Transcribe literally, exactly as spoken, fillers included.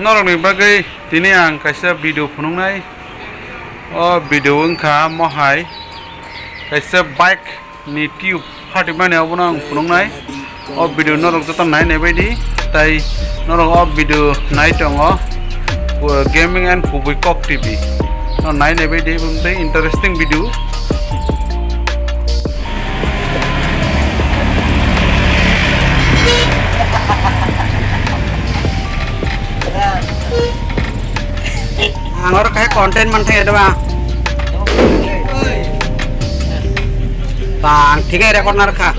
Norokni bagwi tini ang kaisa video phunuknai. O video wngkha mohai kaisa bike ni tube phatimani, abono ang phunuknai. O video norok joto nainai baidi, tai norok o video nai tongo, uh, Gaming and Kubui Kok T V. No nainai baidi, bumtwi interesting video. Ang oro kaisa content manthai da ba. Bang, thik hai, record narkha.